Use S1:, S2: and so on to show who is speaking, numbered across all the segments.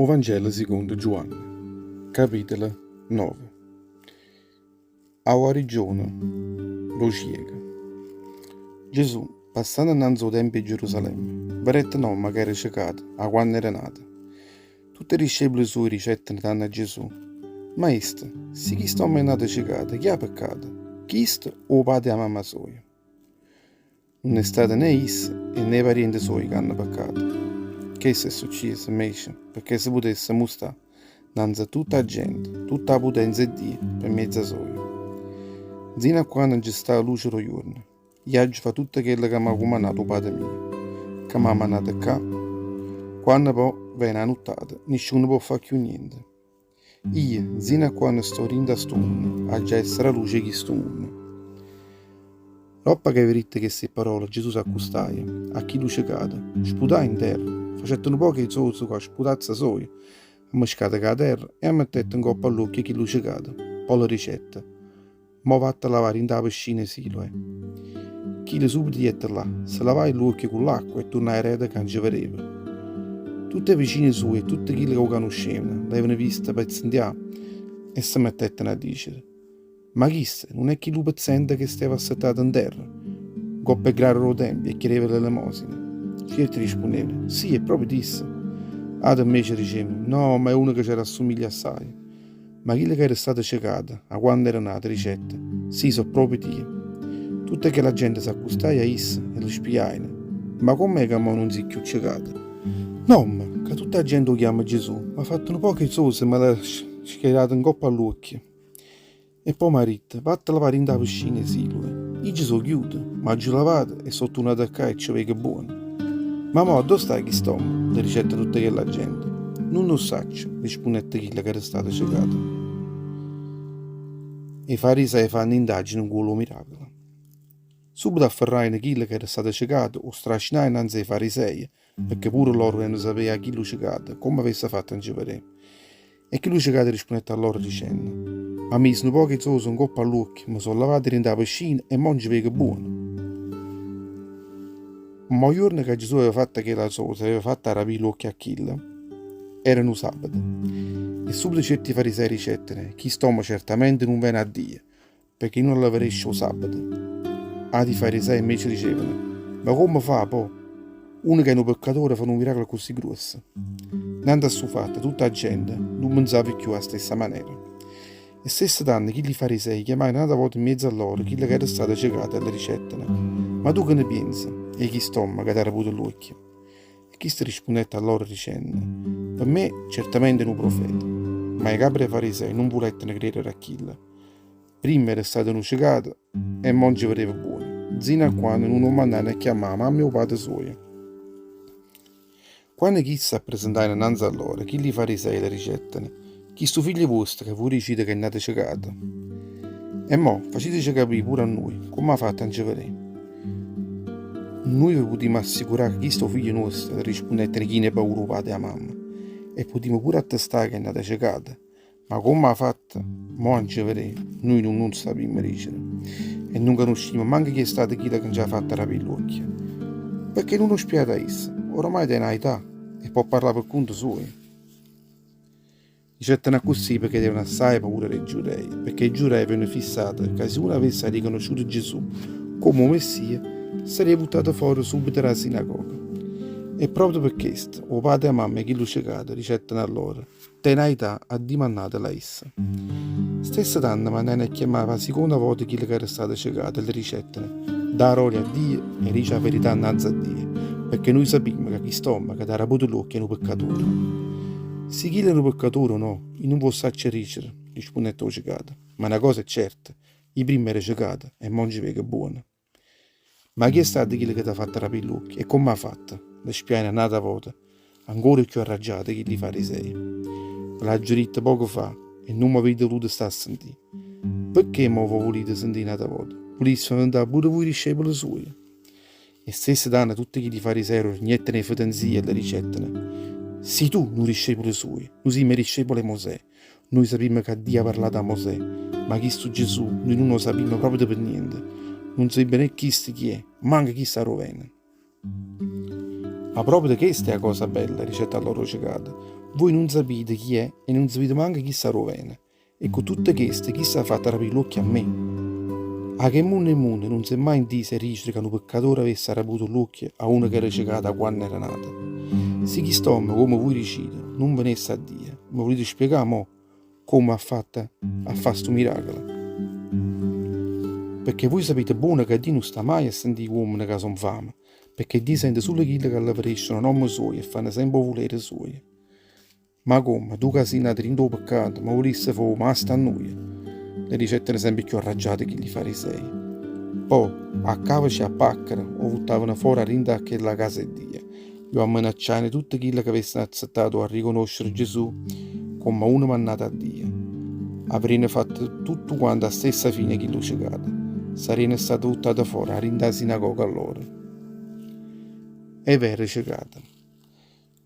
S1: O Vangelo sicondo Giuanne, capitolo 9. A guarigione d' 'o cieco. Gesù, passanno 'nnanze 'o tempio 'e Gerusalemme, vedette n'ommo ca era cecato 'a quanno era nato. Tutt' 'e discepole suoje dicetteno tanno a Gesù, Maestro, si chist'ommo è nato cecato, chi ha peccato, chisto o 'o pate e 'a mamma soja? Nun è stato né isso e né 'e pariente suoje ca hanno peccato. Chesto è succieso, 'mmece, pecché se putesse mustà 'nnanze a tutta 'a gente tutta 'a putenza 'e Dio pe mezzo sojo. Nzino a quanno nce sta 'a luce d' 'o juorno, io aggio fa tutto chello ca m'ha cumannato 'o Pate mio, ca m'ha mannato ccà. Quanno po' vene 'a nuttata, nisciuno po' fa cchiù niente. Io, nzino a quanno sto dinto a stu munno, aggia essere 'a luce 'e chistu munno. Doppo che ave ditto chesti pparole, Gesù s'accustaje a chillu cecato, sputaje 'nterra, facette nu poco 'e zoza cu 'a sputazza soja, ammiscata cu 'a terra, e 'a mettette 'ncopp' a ll'uocchie 'e chillu cecato. Po' le dicette, Mo vatte a lavà dint' 'a piscina 'e Siloe. Chillo subito jette là, se lavaje ll'uocchie cu ll'acqua e turnaje aret ca nce vedeva. Tutt' 'e vicine suoje e tutte chille ca 'o canuscevano l'evano visto pezzentià e se mettettero a dicere, Ma chisto nun è chillu pezzente che steva assettato 'nterra, 'ncopp' 'e grare d' 'o tempio e chiedeva l'elemosina? Cierti rispunnevano, Sì, è proprio isso. Ate 'mmece dicevano, No, ma è uno ca ce rassumiglia assaje. Ma chillo ca era stato cecato 'a quanno era nato dicette, Sì, so' proprio io. Tutta chella gente s'accustaje a isso e le spiajeno, Ma comm'è ca mo nun si' cchiù cecato? N'ommo, ca tutta 'a gente 'o chiamma Gesù, m'ha fatto nu poco 'e zoza e me l'ha schiarato 'ncopp' a ll'uocchie. E po' m'ha ditto, Vatte lavà dint' 'a piscina 'e Siloe. Io ce so' ghiuto, m'aggio lavato e so' turnato ccà e ce veco buono. Ma mo addò sta chist'ommo? Le dicette tutta chella gente. Nun 'o ssaccio, rispunnette chillo ch'era stato cecato. 'E farisei fanno indagine 'ncuollo 'o miracolo. Subito afferrajeno chillo ch'era stato cecato, 'o strascinajeno 'nnanze 'e fariseie, pecché pure loro vulevano sapé 'a chillu cecato comme avesse fatto a nce vedé. E chillu cecato rispunnette a loro dicenno, M'ha miso nu poco 'e zosa 'ncopp' a ll'uocchie, me so' lavato dint' 'a piscina e mo nce veco buono. Ma 'o juorno ca Gesù aveva fatto chella zosa e aveva fatto arapì ll'uocchie a chillo, era nu sabato. E subito cierti farisei dicettero, Chist'ommo certamente nun vene 'a Dio, pecché nun alleveresce 'o sabato. Ati farisei invece dicevano, Ma comme fa, po', uno ca è nu peccatore a fa nu miracolo accussì gruosso? Nnante a stu fatto tutta 'a gente nun pensava cchiù 'a stessa manera. E stesso tanno chilli farisei chiamajeno n'ata vota 'mmiezzo a loro chillo ca era stato cecato e le dicettero, Ma tu che ne pienze 'e chist'ommo ca t'ha araputo ll'uocchie? E chisto rispunnette a loro dicenno, Pe me certamente è nu profeta. Ma 'e cape d' 'e farisei nun vulettero credere a chillo. Primma era stato nu cecato e mo nce vedeva buono, nzino a quanno nun 'o mannajeno a chiammà 'a mamma e 'o pate suoje. Quanno chisto s'appresentaje 'nnanze a loro, chilli farisei le dicettero, Chistu figlio vuosto ca vuje dicite ca è nato cecato. E mo facitece capì pure a nuje comme ha fatto a nce vedé. Nuje ve putimmo assicurà ca chisto è 'o figlio nuosto, le rispunnettero chine 'e paura 'o pate e 'a mamma, e putimmo pure attestà ca è nato cecato. Ma comme ha fatto mo a nce vedé, nuje nun 'o sapimmo dicere. E nun canuscimmo manco chi è stato chillo ca nce ha fatto arapì ll'uocchie. Pecché nun 'o spiate a isso? Oramai tene aità e po' parlà pe cunto suojo. Dicettero accussì pecché tenevano assaje paura d' 'e Giurei, pecché 'e Giurei avevano fissato ca si uno avesse riconosciuto Gesù comme 'o Messia, sarria vuttato fore subito d' 'a sinagoga. E proprio pe chesto 'o pate e 'a mamma 'e chillu cecato dicettero a loro, Tene aità, addimannatelo a isso. Stesso tanno mannajeno a chiammà p' 'a siconda vota chillo ca era stato cecato e le dicettero, Dà grolia a Dio e dice 'a verità 'nnanze a Dio, pecché nuje sapimmo ca chist'ommo ca t'ha araputo ll'uocchie è nu peccatore. Si chillo è nu peccatore o no, io nun v'o ssaccio dicere, rispunnette 'o cecato, ma na cosa è certa, io primma ero cecato e mo nce veco buono. Ma chi è stato chillo che t'ha fatto arapì ll'uocchie e comme ha fatto? Le spiajeno n'ata vota, ancora cchiù arraggiate chilli farisei. Ve l'aggio ditto poco fa e nun m'avite vuluto sta a sentì. Pecché mo ve vulite sentì n'ata vota? Vulisse diventà pure vuje discepole suoje? E stesso tanno tutte chilli farisei rugnetteno 'e fetenzia e le dicetteno, Si tu nu discepolo suoje, nuje simme discepole 'e Mosè. Nuje sapimmo ca Dio ha parlato a Mosè, ma chistu Gesù nuje nun 'o sapimmo proprio pe niente. Nun sapimmo né chisto chi è, manco chisto 'a ro vene. Ma proprio chesta è 'a cosa bella, dicette allora 'o cecato, vui nun sapite chi è e nun sapite manco chi 'a ro' vene. E cu tutte cheste chisto ha fatto arapì ll'uocchie a me. 'A che munno è munno nun s'è mai ntiso 'e dicere ca nu peccatore avesse araputo ll'uocchie a uno ch'era cecato 'a quanno era nato. Si chist'ommo, comme vui dicite, nun venesse 'a Dio, me vulite spiegà mo comme ha fatto a fà stu miracolo? Pecché vui sapite buono ca Dio nun sta mai a sentì uommene ca so' nfame, pecché Dio sente sulo chille ca ll'averesceno 'o nomme suojo e fanno sempe 'o vulere suojo. Ma comme, tu ca si' nato dint' 'o peccato, me vulisse fa' 'o masto a nuje? Le dicettero sempe cchiù arraggiate chilli farisei. Po', a càvece e a pàcchere, 'o vuttavano fora 'a dint' 'a chella casa 'e Dio e 'o ammenacciajeno tutte chille ca avessero azzettato a riconoscere Gesù comm' a uno mannato 'a Dio. Avriano fatto tuttuquante 'a stessa fine 'e chillu cecato, sarriano state vuttate fora 'a dint' 'a sinagoga lloro. Evera cecato.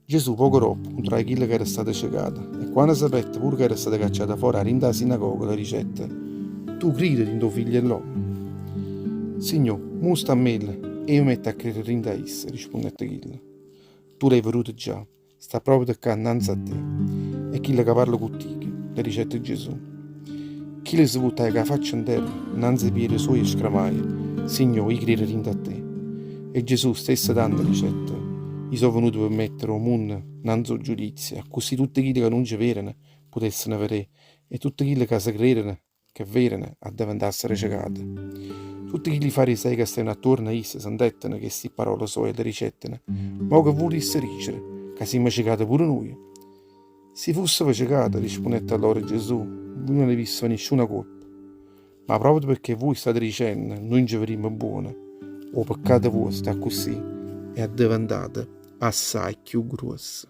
S1: Gesù poco doppo 'ncuntraje chillo ch'era stato cecato e quanno sapette pure ch'era stato cacciato fora 'a dint' 'a sinagoga le dicette, Tu cride dint' 'o Figlio 'e ll'ommo? Signò, mmustammillo e io me metto a credere dint' a isso, rispunnette chillo. Tu l'hê veduto già, sta proprio ccà annanze a te. È chillo ca parla cu tico, le dicette Gesù. Chillo se vuttaje cu 'a faccia 'nterra, 'nnanze 'e piede suoje e scramaje, Signò, io crero dint' a te. E Gesù stesso tanno dicette, Io so' venuto pe' mettere 'o munno 'nnanze 'o giudizio, accussì tutte chille ca nun ce vereno putesseno verè e tutte chille ca se crereno che vereno addeventassero cecate. Tutte chilli farisei ca stevano attuorno a isso sentetteno chesti parole soje e le dicetteno, Mo che vulisse dicere, ca simmo cecate pure nuje? Si fusseve cecate, rispunnette allora Gesù, vui nun avisseve nisciuna colpa. Ma proprio pecché vui state dicenno, Nuje nce vedimmo buono, 'o peccato vuosto accussì è addeventato assaje cchiù gruosso.